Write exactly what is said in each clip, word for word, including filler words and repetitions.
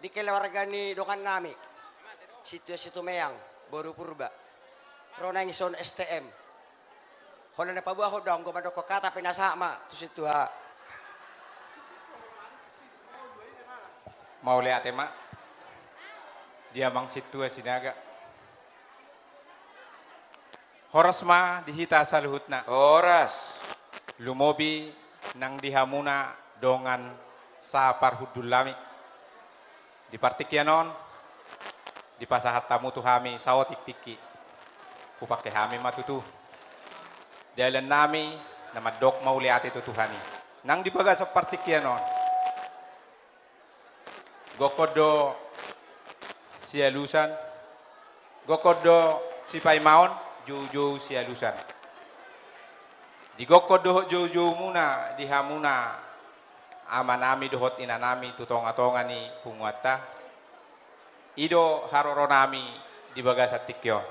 Di keluarga ni dongan nami, Sintua Situmeang, boru Purba. Ro naeng son S T M. Holan na paboahon do, anggo mandokkon hata pe na sahat ma tu sintua. Mauliate ma di amang sintua Sinaga. Horas ma di hita saluhutna. Horas. Lumobi nang di hamuna dongan saparhundul nami. Di partingkian on, dipasahat hamu tu hami saotik tingki. Hupangke hami ma tutu dalan nami na mandok mauliate tu Tuhan i. Nang di bagasan partingkian on, gokhon do sialusan, gokhon do sipaimaon, joujou sialusan. Digokhon dohot joujoumuna di hamuna amanami dohot inanami tu tongatonga ni punguanta. I do haroronami di bagasan tingki on.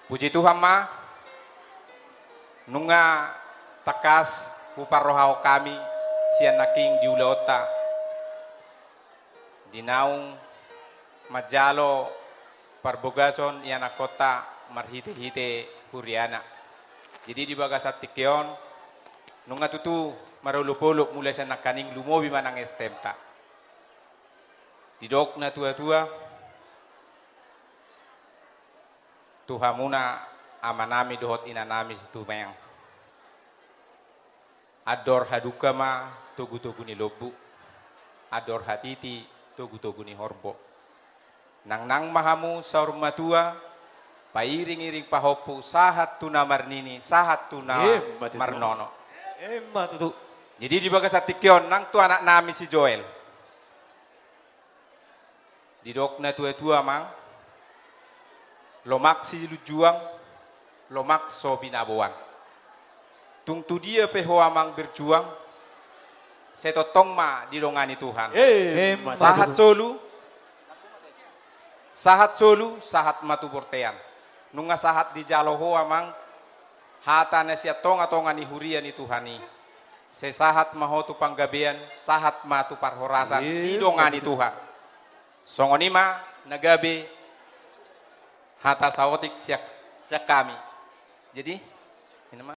Puji Tuhan ma, nunga tangkas huparrohahon hami sian nangkin di ulaonta, di naung manjalo parbagason ianakkonta marhitehite huriana. Jadi di bagasan tingki on, nunga tutu marolopolop mulai sian nangkaning, lumobi ma nang S T M-ta. Didok natuatua tu hamuna amanami dohot inanami Situmeang: Andor hadungka ma togutogu ni lombu, andor hatiti togutogu ni horbo. Nangnang ma hamu saur matua, pairingiring pahompu, sahat tu na marnini, sahat tu na Emma tutu. Marnono. Emma tutu. Jadi di bagasan tingki on, nang tu anaknami si Joel, didok natuatua, amang, lomak silunjuang, lomak so binaboan. Tung tu dia pe ho, amang, berjuang, sai tongtong ma didongani Tuhan. Emma tutu. Sahat solu, sahat solu, sahat ma tu bortean. Nunga sahat dijalo ho, amang, hata na sian tongatonga ni huria ni Tuhan i, sai sahat ma ho tu panggabean, sahat ma tu parhorasan, didongani Tuhan. Songon i ma na gabe hata saotik sian, sian hami. Jadi, i ma.